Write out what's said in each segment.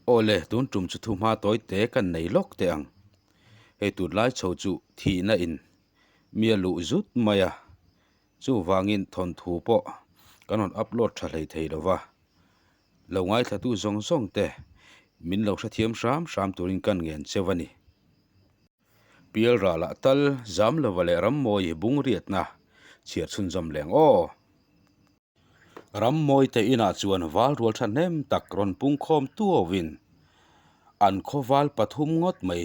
Aw le, tun tum chu thu hma tawi te kan nei lawk teh ang. Hei tunlai chho chu thihna in mi a luh zut mai a, chuvangin thawnthu pawh kan rawn upload tha hlei thei lo va. Lo ngaithlatu zawng zawng te min lo hrethiam hram hram turin kan ngen cheu a ni. Pialralah tal Zamlova leh Rammawi bungriatna chhiar chhunzawm leng aw. Rammawi te inah chuan val rual thahnem tak rawn pungkhawm tuauin an khaw val pathum ngawt mai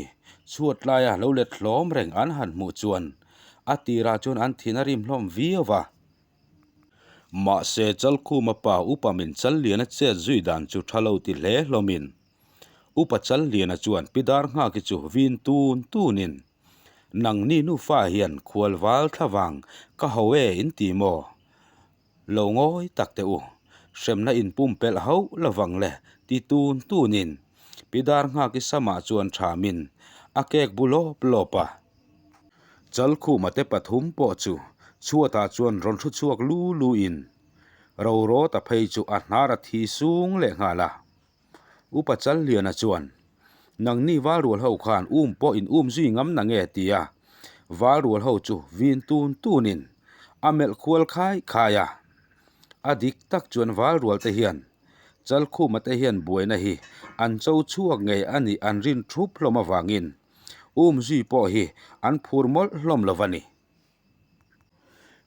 chhuat laia lo let hlawm reng an han hmuh chuan a tirah chuan an thin a rim hlawm viau a. Mahse Chalkhuma pa upa min Challiana chet zui dan chu tha lo ti hle hlawmin Upa Challiana chuan Pi Darnghaki chu vin tun tunin, Nangni nufa hian khual val thlavang ka ho e in ti maw? Lo ngawi tak teh u, hremna in pumpelh hauh lovang le ti tun tunin Pi Darnghaki samah chuan thamin a kek bu lawp lawp a. Chalkhuma te pathum pawh chu chhuatah chuan rawn thu chhuak lu luin Rorawta phei chu a hnar a thi sung lehnghal a. Upa Challiana chuan, Nangni Valrual ho khan um pawh in um zui ngam na nge? ti a. Valrual ho chu vin tun tunin a melh khual khai khai a. A dik tak chuan Valrual te hian Chalkhuma te hian buaina hi an cho chhuak ngei a nih an rin thup hlawm avangin um zui pawh hi an phur mawlh hlawm lo va ni.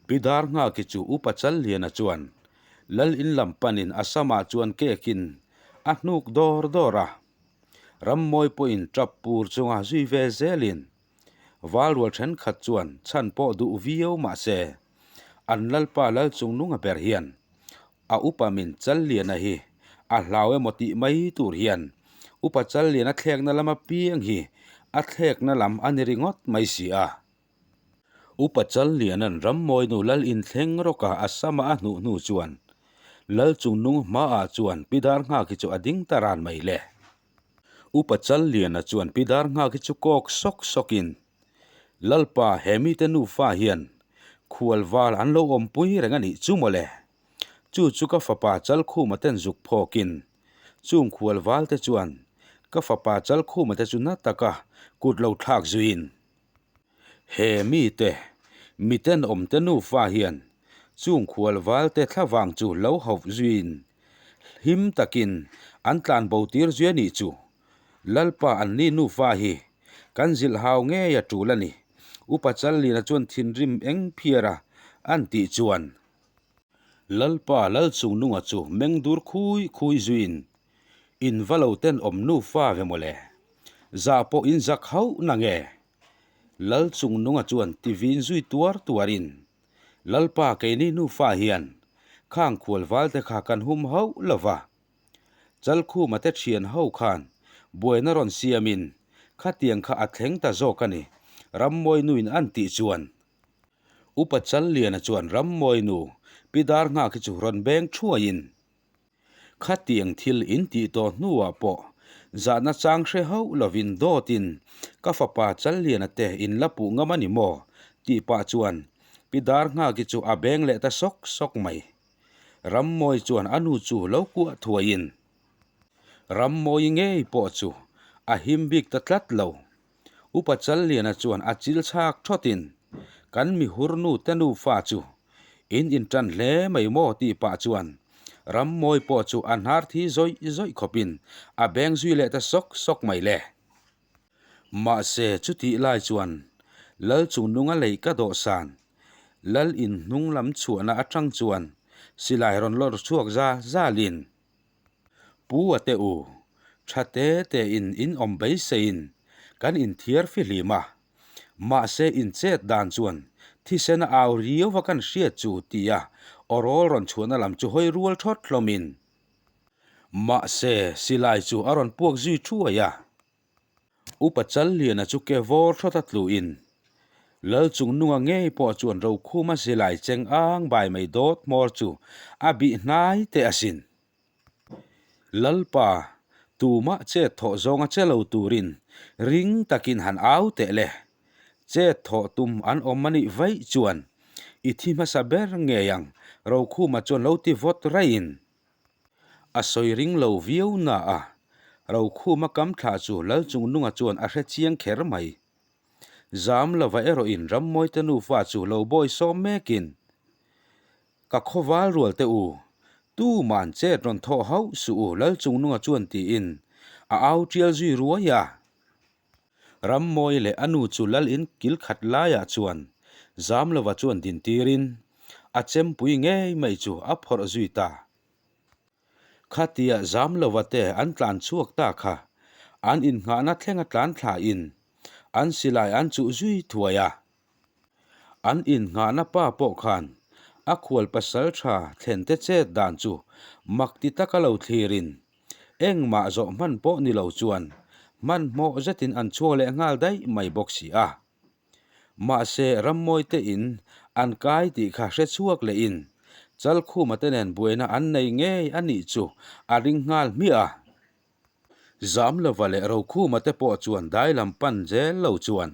Pi Darnghaki chu Upa Challiana chuan Lal in lam panin a samah chuan kekin a hnuk dawr dawr a. Rammawi pawhin tap pur chunga zui ve zelin Valrual thenkhat chuan chhan pawh duh viau mah se an Lalpa Lalchungnunga ber hian a upa min Challiana hi a hlau emaw tih mai tur hian Upa Challiana thlekna lama piang hi a thlekna lam a ni ringawt mai si a. Upa Challiana'n Rammawinu lal inthleng rawka a sama a hnuh hnu chuan Lal Chungnung hmaah chuan Pi Darnghaki chu a ding ta ran mai le. Upa Challiana chuan Pi Darnghaki chu kawk sawk sawkin, Lalpa he mite nufa hian khual val an lo awmpui reng a nih chu mawle. Chu chu ka fapa Chalkhuma ten zuk phawkin chung khual valte chuan ka fapa Chalkhuma te chu na taka kut lo thlak zuiin He mite, mitenawmte nufa hian chung khual valte thlavang chu lo hauh zuiin hlim takin an tlanbo tir zui a nih chu. Lalpa anni nufa hi kan zilh hau ngei a tul a ni, Upa Challiana chuan thinrim eng phiar a an tih chuan. Lalpa Lalchungnunga chu meng dur khui khui zuiin in va lo tenawm nufa ve mawle. Zah pawh in zak hauh na nge? Lal Chungnunga chuan ti vin zui tuar tuarin, Lalpa keini nufa hian khang khual valte kha kan hum hauh lo va. Chalkhuma te thian ho khan buaina rawn siamin khatiang kha a thleng ta zawk a ni, Rammawinu-in an tih chuan. Upa Challiana chuan Rammawinu Pi Darnghaki chu rawn beng thuaiin, Khatiang thil in tih tawh hnuah pawh zahna chang hre hauh lovin dawtin ka fapa Challiana te in la puh ngam a ni maw? tih pah chuan Pi Darnghaki chu a beng leh ta sawk sawk mai. Rammawi chuan a nu chu lo kuah thuaiin Rammawi ngei pawh chu a him bik ta tlat lo. Upa Challiana chuan a chil chhak thawtin, Kan mi hurnu te nufa chu in intan hle mai maw tih pah chuan Rammawi pawh chu a hnar thi zawih zawih khawpin a beng zui leh ta sawk sawk mai le. Mahse chutih lai chuan Lal Chungnunga lei ka dawhsan Lal in hnung lam chhuahna atang chuan silai rawn lawr chhuak za zalin, Pu a te u, tha te te in in awm beiseiin kan inthiar fihlim a, mahse in chet dan chuan thisen a au riau a kan hriat chu tia awrawl rawn chhuahna lam chu hawi rual thawt hlawmin mahse silai chu a rawn puak zui thuai a. Upa Challiana chu ke vawr thawt a tluin Lal Chungnunga ngei pawh chuan Rokhuma silai cheng ang bai mai dawt hmawr chu a bih hnai teh asin. Lalpa, tumah chet thawh zawnga che lo turin ring takin han au teh le. Chet thawh tum an awm a nih vaih chuan i thi hmasa ber ngei ang Rokhuma chuan lo ti vawt raiin. A sawi ring lo viau na a. Rokhuma kam thlah chu Lalchungnunga chuan a hre chiang kher mai. Zam lova erawhin Rammawite nufa chu lo bawi sawm mekin, Ka khawval rual teh u, tuman chet rawn thawh hauh suh u Lalchungnunga chuan tiin a au tial zui ruai a. Rammawi leh a nu chu lal in kil khat laiah chuan zam lova chuan din tirin a chempui ngei mai chu a phawrh zui ta. Khatia zam lova te an tlan chhuak ta kha an innghahna thlenga tlan thlain an silai an chuh zui thuai a. An innghahna pa pawh khan a khual pasal tha thlen te chet dan chu mak ti taka lo thlirin engmah zawh hman pawh ni lo chuan hmanhmawh zetin an chhuak leh nghal daih mai bawk si a. Mahse rammawi te in an kai tih kha hre chhuak lehin Chalkhuma te nen buaina an nei ngei a nih chu a ring nghal hmiah a. Zamlova leh Rokhuma te pawh chuan dai lam pan zel lo chuan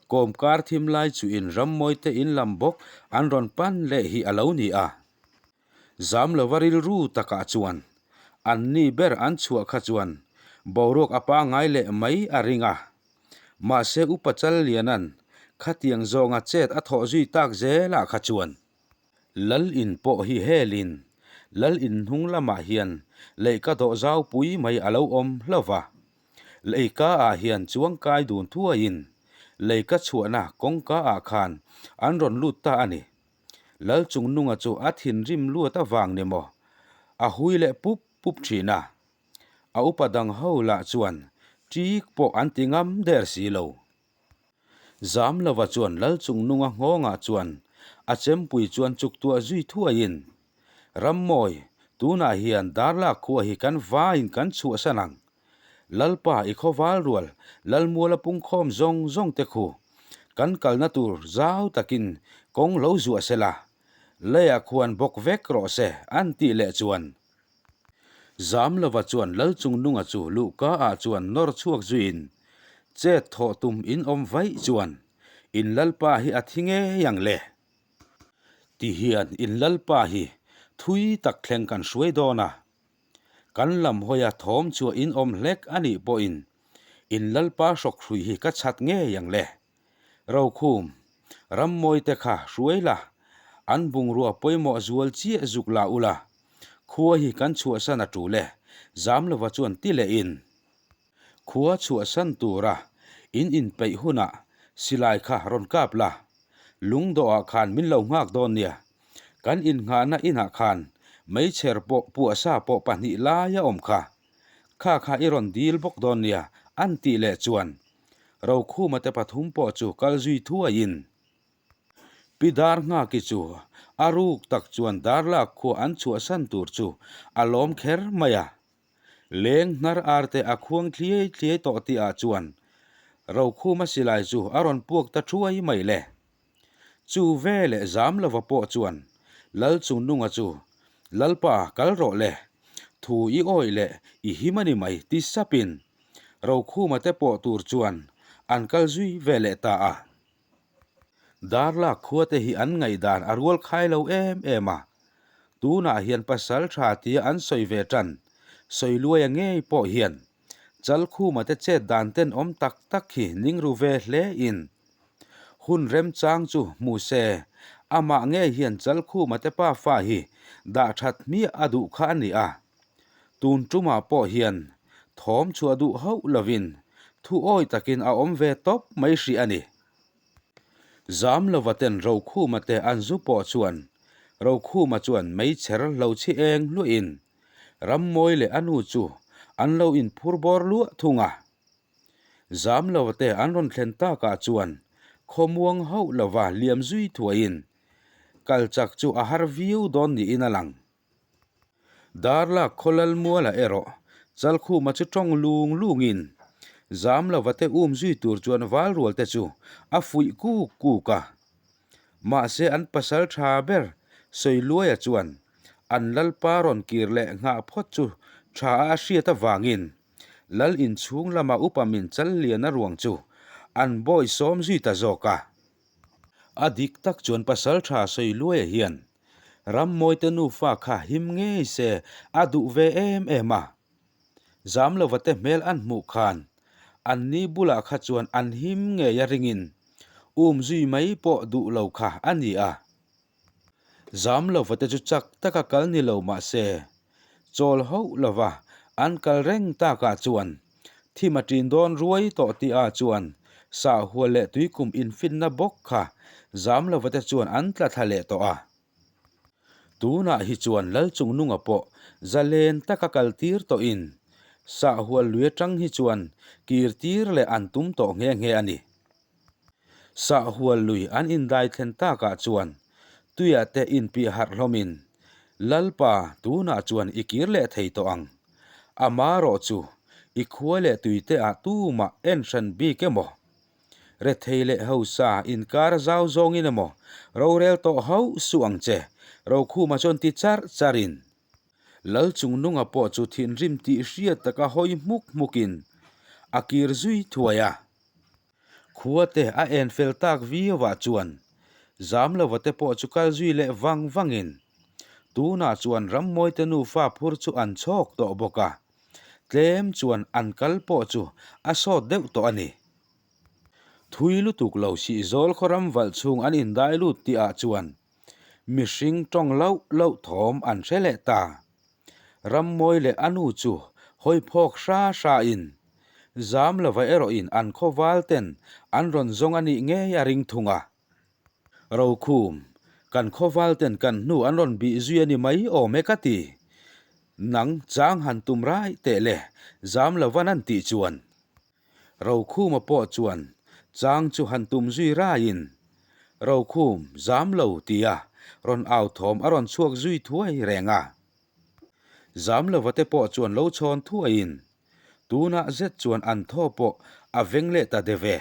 kawmkar thim lai chuhin rammawi te in lam bawk an rawn pan leh hi a lo ni a. Zamlova rilru takah chuan an ni ber an chhuah kha chuan boruak a pangngai leh mai a ring a. Mahse Upa Challiana'n khatiang zawnga chet a thawh zui tak zelah kha chuan Lal in pawh hi helin Lal in hnung lamah hian leihka dawh zau pui mai a lo awm hlauh va. Leihka ah hian chuangkai dun thuaiin leihka chhuahna kawngka ah khan an rawn lut ta a ni. Lal Chungnunga chu a thinrim luat avang ni maw a hui leh pup pup thin a. A upa dang ho lah chuan ṭik pawh an ti ngam der si lo. Zamlova chuan Lalchungnunga nghawngah chuan a chempui chuan chuktuah zui thuaiin, Rammawi, tunah hian Darlak khua hi kan vaiin kan chhuahsan ang. Lalpa i khawval rual Lalmuala pungkhawm zawng zawng te khu kan kalna tur zau takin kawng lo zuah sela, leiah khuan bawk vek rawh se an tih leh chuan Zamlova chuan Lalchungnunga chu luhka ah chuan nawr chhuak zuiin chet thawh tum in awm vaih chuan in Lalpa hi a thi ngei ang le. Ti hian in Lalpa hi thui tak thleng kan hruai dawn a, kan lam hawia thawm chhuah in awm hlek a nih pawhin in Lalpa hrawk hrui hi ka chhat ngei ang le. Rokhum, Rammawi te kha hruai la, an bungrua pawimawh zual chiah zuk la ula, khua hi kan chhuahsan a tul e, Zamlova chuan ti lehin khua chhuahsan tura in inpeih hunah silai kha rawn kap la, lungdawhah khan min lo nghak dawn nia, kan innghahna inah khan meichher pawh puahsa pawh pahnih lai a awm kha, kha kha i rawn dil bawk dawn nia an tih leh chuan Rokhuma te pathum pawh chu kal zui thuaiin Pi Darnghaki chu a ruk tak chuan Darlak khua an chhuahsan tur chu a lawm kher mai a. Leng hnar ar te a khuang thliai thliai tawh tihah chuan Rokhuma silai chu a rawn puak ta thuai mai le. Chu ve leh zam lova pawh chuan Lal Chungnunga chu, Lalpa kal rawh le, thu i awih leh i him a ni mai ti sapin Rokhuma te pawh tur chuan an kal zui ve leh ta a. Darlak khua te hi an ngaihdan a rual khai lo em em a, tunah hian pasal tha tia an sawi ve tan Sawiluaia ngei pawh hian Chalkhuma te chet dan tenawm tak tak hi ning ru ve hle in Hun remchang chu hmu se, amah ngei hian Chalkhuma te pafa hi dah that hmiah a duh kha a ni a. Tun tumah pawh hian thawm chhuah duh hauh lovin thu awi takin a awm ve tawp mai hrih a ni. Zamlova ten Rokhuma te an zu pawh chuan Rokhuma chuan meichher lo chhi eng hluahin Rammawi leh a nu chu an lo inphur bawr luah thung a. Zam lo te an rawn thlen takah chuan khawmuang hauh lova liam zui thuaiin kal chak chu a har viau dawn niin a lang. Darlak khawlal mualah erawh Chalkhuma chu tawng lung lungin zam lova te um zui tur chuan val rual te chu a fuih kuk kuk a. Mahse an pasal tha ber Sawiluaia chuan an lalpa rawn kir leh nghah phawt chu tha a hriat avangin Lal inchhung lama upa min chal lian a ruang chu an bawi sawm zui ta zawk a. A dik tak chuan pasal tha sawi luaia hian Rammawite nufa kha him ngei se a duh ve em em a. Zamlova te hmel an hmuh khan an ni bulah kha chuan an him ngei a ringin um zui mai pawh duh lo kha a ni a. Zamlova te chu chak taka kal ni lo mah se, chawl hauh lova an kal reng takah chuan thim a ṭin dawn ruai tawh tihah chuan sahhual leh tuikum infinna bawk kha Zamlova te chuan an tla thla leh tawh a. Tunah hi chuan Lalchungnunga pawh zalen taka kal tir tawhin sahhual lui atang hi chuan kir tir leh an tum tawh nghe nghe a ni. Sahhual lui an indai thlen takah chuan tuiah te inpih harh hlawmin, Lalpa, tunah chuan i kir leh thei tawh ang. Amarawh chu i khua leh tuite ah tumah en hran bik emaw? Rethei leh hausa inkar zau zawngin emaw rorel tawh hauh suh ang che, Rokhuma chuan ti charh charhin Lalchungnunga pawh chu thinrim tih hriat taka hawi hmuk hmukin a kir zui thuai a. Khua te a en fel tak viauah chuan Zamlova te pawh chu kal zui leh vang vangin tunah chuan Rammawite nufa phur chu an chhawk tawh bawk a. Tlem chuan an kal pawh chu a sawt deuh tawh a ni. Thui lutuk lo Sihzawl khaw ram valh chhung an indai lut tih ah chuan mihring tawng loh loh thawm an hre leh ta. Rammawi leh a nu chu hawi phawk hra hra in zam lova erawh in an khaw val ten an rawn zawng a nih ngei a ring thung a. Rokhum, kan khawval ten kan hnu an rawn bih zui a ni mai awm e ka ti. Nang chang han tum rai teh le, zam lovan an tih chuan. Rokhuma pawh chuan chang chu han tum zui raiin, Rokhum, zam lo tia rawn au thawm a rawn chhuak zui thuai reng a. Zam lova te pawh chuan lo chhawn thuaiin, tunah zet chuan an thaw pawh a veng leh ta deuh e.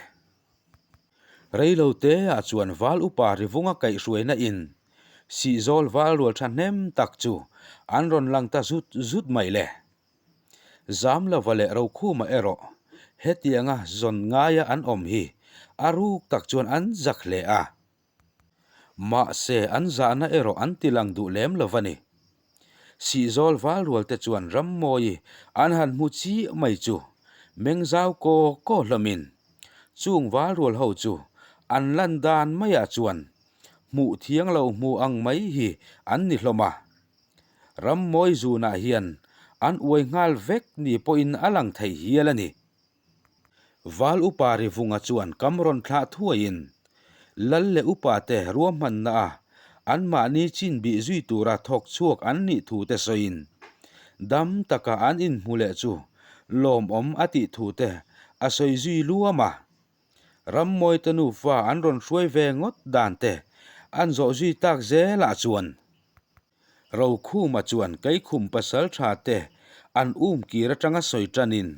Reilote ah chuan val upa rivunga kaihhruaina in Sihzawl val rual thahnem tak chu an rawn lang ta zut zut mai le. Zamlova leh Rokhuma erawh hetianga zawn ngaia an awm hi a ruk tak chuan an zak hle a. Mahse an zahna erawh an ti lang duh lem lo va ni. Sihzawl val rual te chuan Rammawi an han hmu chiah mai chu meng zau kaw kaw hlawmin chung val rual ho chu an lan dan maiah chuan hmuh thiang lo hmu ang mai hi an ni hlawm a. Rammawi zunah hian an uai nghal vek ni pawhin a lang thei hial a ni. Val upa Rivunga chuan kam rawn thlah thuaiin Lal leh upa te ruahmanna a anmahni chin bih zui tura thawk chhuak an nih thu te sawiin dam taka an inhmu leh chu lawmawm a tih thu te a sawi zui luam a. Rammawite nufa an rawn hruai ve ngawt dan te an zawh zui tak zelah chuan Rokhuma chuan Kaikhum pasal tha te an um kir atanga sawi tanin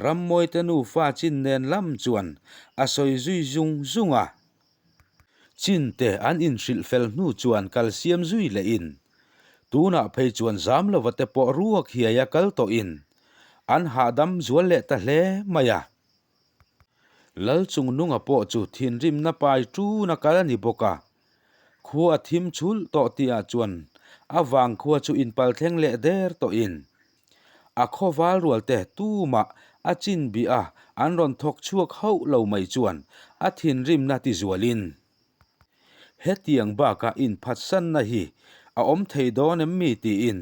Rammawite nufa chin nen lam chuan a sawi zui zung zung a. Chin te an inhrilh fel hnu chuan kal siam zui lehin tunah phei chuan Zamlova te pawh ruak hiai a kal tawhin an hahdam zual leh ta hle mai a. Lalchungnunga pawh chu thinrimna pai tuna kal a ni bawk a. Khua a thim chhulh tawh tihah chuan a vang khua chu inpal thleng leh der tawhin a khaw val rual te tumah a chin bih a an rawn thawk chhuak hauh lo mai chuan a thinrimna ti zualin hetiang bakah inphatsanna hi a awm thei dawn em mi tiin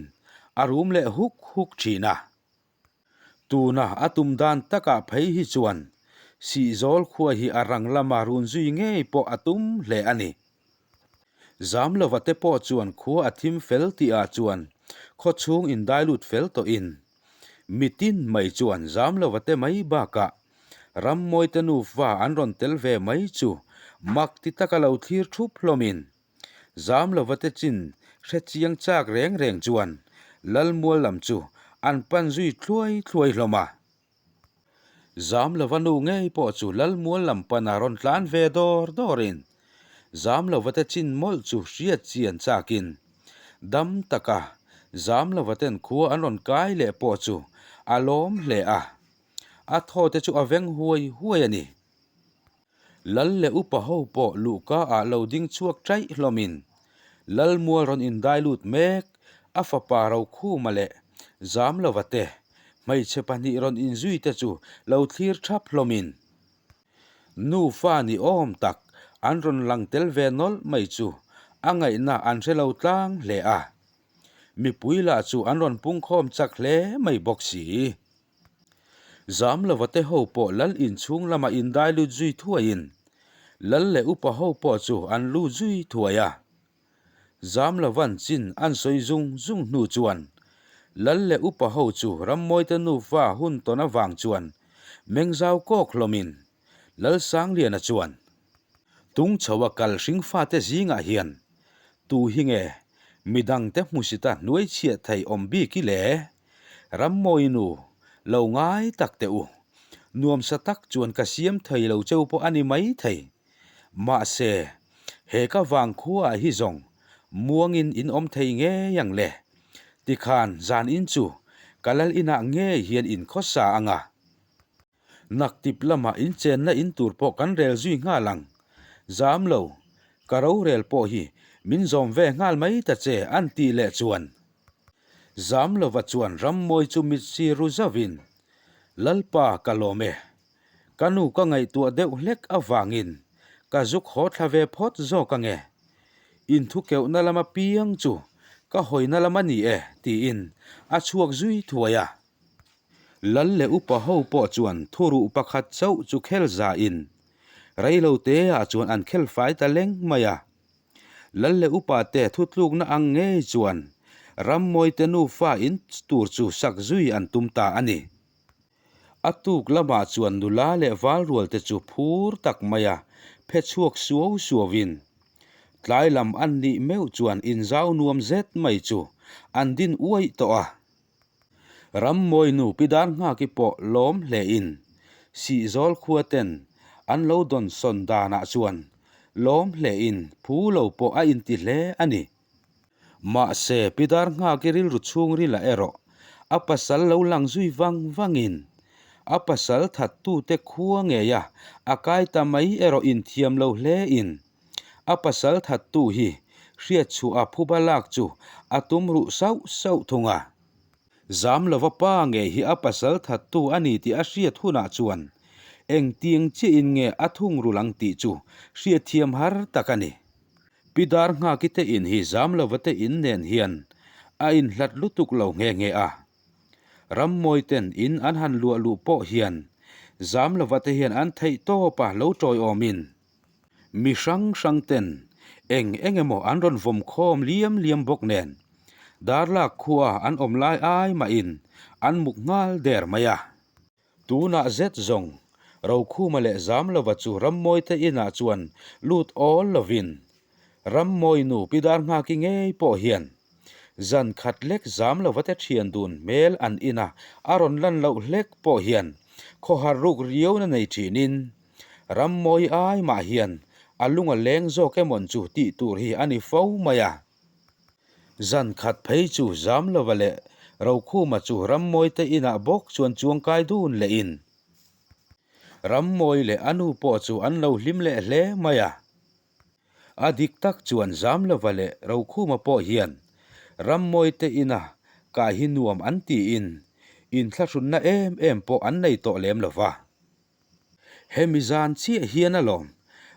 a rum leh huk huk thin a. Tuna a tum dan takah phei hi chuan Sihzawl khua hi a rang lama run zui ngei pawh a tum hle a ni. Zamlova te pawh chuan khua a thim fel tihah chuan khaw chhung indai lut fel tawhin mitin mai chuan Zamlova te mai bakah Rammawite nufa an rawn tel ve mai chu mak ti taka lo thlir thup hlawmin Zamlova te chin hre chiang chak reng reng chuan Lalmual lam chu an pan zui thluai thluai hlawm a. Zamlova nu ngei pawh chu Lalmual lam pana rawn tlan ve dawr dawrin Zamlova te chin mawlh chu hriat chian chakin dam taka Zamlova ten khua an rawn kai leh pawh chu a lawm hle a, a thaw te chu a veng huai huai a ni. Lal leh upa ho pawh luhka ah lo ding chhuak chaih hlawmin Lalmual rawn indai lut mek, a fapa Rokhuma leh Zamlova te Hmeichhe pahnih rawn inzui te chu lo thlir thap hlawmin nufa ni awm tak an rawn lang tel ve nawlh mai chu a ngaihna an hre lo tlang hle a. Mipui lah chu an rawn pungkhawm chak hle mai bawk si. Zamlova te ho pawh lal inchhung lama indai lut zui thuaiin lal leh upa ho pawh chu an lut zui thuai a. Zamlovan chin an sawi zung zung hnu chuan lal leh upa ho chu Rammawite nufa hun tawn avang chuan mengzau kawk hlawmin Lalsangliana chuan Tungchhoa kal hringfate zingah hian tu hi nge midangte hmusita hnuaichhiah thei awm bik i le? Rammawi nu, lo ngai tak teh u. Nuamsa tak chuan ka siam thei lo cheu pawh a ni mai thei. Mahse, he ka vangkhua hi zawng muangin in awm thei ngei ang le. Tikhan zan in chu ka lal inah ngei hian in khawsa ang a. Naktip lamah inchenna in tur pawh kan rel zui nghal ang. Zam lo, ka rorel pawh hi min zawm ve nghal mai ta che an tih leh chuan. Zam lova chuan rammawi chu mit si ru zauhin, Lalpa ka lawm e. Ka nu ka ngaihtuah deuh hlek avangin ka zuk haw thla ve phawt zawk ange. Inthukeuhna lama piang chu ka hawina lam a ni e tiin a chhuak zui thuai a. Lal leh upa ho pawh chuan thuruh pakhat chauh chu khel zain reilo teah chuan an khel fai ta leng mai a. Lal leh upa te thutlukna ang ngei chuan Rammawite nufa in tur chu sak zui an tum ta a ni. A tuk lamah chuan nula leh valrual te chu phur tak maia phe chhuak suau suauin tlai lam an nih meuh chuan inzau nuam zet mai chu an din uaih tawh a. Rammawi nu Pi Darnghaki pawh lawm hlein Sihzawl khua ten an lo dawn sawn danah chuan lawm hlein phu lo pawh a inti hle a ni. Mahse Pi Darnghaki rilru chhungrilah erawh a pasal lo lang zui vang vangin a pasal thattute khua ngeia a kai ta mai erawh inthiam lo hlein A pasal thattu hi hriatchhuah a phuba lak chu a tum ruh sauh sauh thung a. Zam lova pa ngei hi a pasal thattu a ni tih a hriat hunah chuan engtiang chiahin nge a thungrul ang tih chu hriatthiam har tak a ni. Pi Darnghaki te in hi zam lova te in nen hian a inhlat lutuk lo nghe nghe a. Rammawi ten in an han luah luh pawh hian zam lova te hian an theih tawp a lo tawiawmin Mi hrang hrang ten eng eng emaw an rawn vawm khawm liam liam bawk nen Darlak khua an awm lai ai mahin an muk nghal der mai a. Tunah zet zawng Rokhuma leh Zamlova chu Rammawite inah chuan lut awl lovin Rammawi nu Pi Darnghaki ngei pawh hian zan khat lek Zamlova te thian dun hmel an ina a rawn lan loh hlek pawh hian khawhar ruk riauna nei thinin Rammawi ai mah hian a lung a leng zawk emawn chu tih tur hi a ni fo mai a. Zan khat phei chu Zamlova leh Rokhuma chu Rammawi te inah bawk chuan chuangkai dun lehin Rammawi leh a nu pawh chu an lo hlim leh hle mai a. A dik tak chuan Zamlova leh Rokhuma pawh hian Rammawi te ina kai hi nuam an tiin inthlahrunna em em pawh an nei tawh lem lova. Hemi zan chiah hian alawm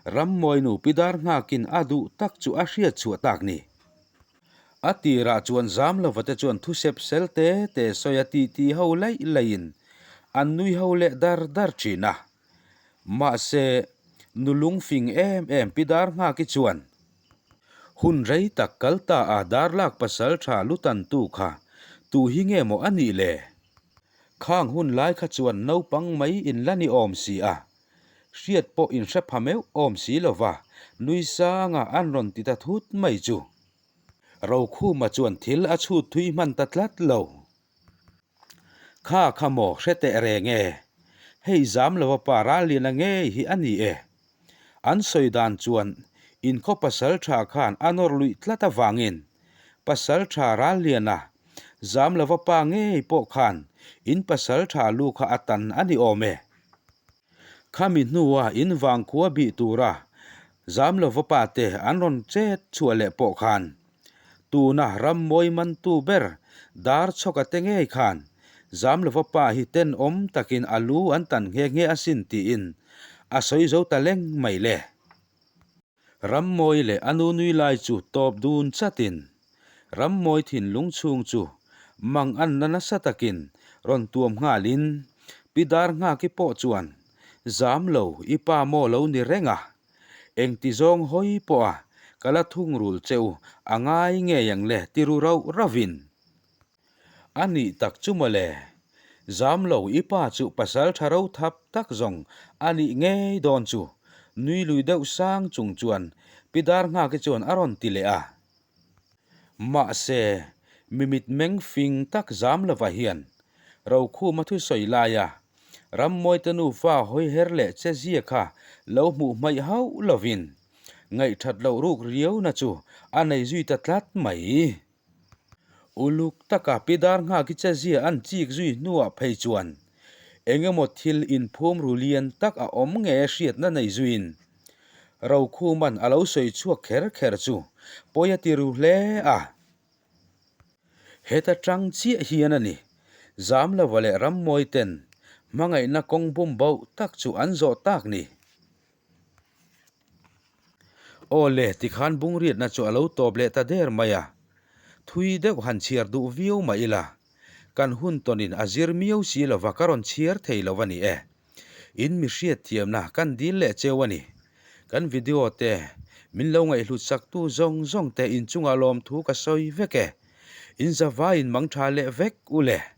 Rammawi nu Pi Darnghakin a duh tak chu a hriat chhuah tak ni. A tirah chuan Zamlova te chuan thusep sel te te sawi a titi ho laih laihin an nui ho leh dar dar thin a. Mahse, nu lungfing em em Pi Darnghaki chuan hun rei tak kal ta a Darlak pasal tha lutantu kha tu hi nge maw a nih le? Khang hun lai kha chuan naupang mai in la ni awm si a, hriat pawh in hre pha meuh awm si lo va, nui sanga an rawn ti ta thut mai chu. Rokhuma chuan thil a chhut thui hman ta tlat lo. Kha kha maw hre teh reng e, hei zam lova pa Ralliana ngei hi a ni e. An sawi dan chuan inkhaw pasal tha khan a nawr luih tlat avangin pasal tha Ralliana Zam lova pa ngei pawh khan in pasal tha lu kha a tan a ni awm e. Khami hnua in vangkhua bih tura zam lova pa te an rawn chet chhuah leh pawh khan tuna rammawi mantu ber dar chhawka te ngei khan Zamlova pa hi tenawm takin a lu an tan nghe nghe asin tiin a sawi zo ta leng mai le. Rammawi leh a nu nui lai chu tawp dun chatin Rammawi thinlung chhung chu mang anna nasa takin rawn tuam nghalin Pi Darnghaki pawh chuan Zamlo i pa maw lo ni reng a, engti zawng hawi pawha ka la thungrul che u a ngai ngei ang le ti ru rauh rauhin A nih tak chu mawle. Zam lo i pa chu pasal tha ro thap tak zawng a nih ngei dawn chu, nui lui deuh sang chung chuan Pi Darnghaki chuan a rawn ti leh a. Mahse, mi mitmeng fing tak zam lova hian Rokhuma thusawi laia Rammawite nufa hawi her leh che zia kha lo hmuh hmaih hauh lovin ngaihthat loh ruk riauna chu a nei zui ta tlat mai. Uluk taka Pi Darnghaki che zia an chik zui hnuah phei chuan eng emaw thil inphum ru lian tak a awm nge hriatna nei zuiin Rokhuman a lo sawi chhuak kher kher chu pawi a ti ru hle a. Heta tang chiah hian a ni, Zamlova leh Rammawi ten hmangaihna kawng bum bauh tak chu an zawh tak ni. Aw le, tikhan bungriatna chu a lo tawp leh ta der mai a. Thui deuh han chhiar duh viau mah ila, kan hun tawnin a zir miau si lova ka rawn chhiar thei lo a ni e. In mi hriatthiamna kan dil leh cheu a ni. Kan video te min lo ngaihhlut saktu zawng zawng te inchungah lawmthu ka sawi vek e. In zavaiin mangtha leh vek u le.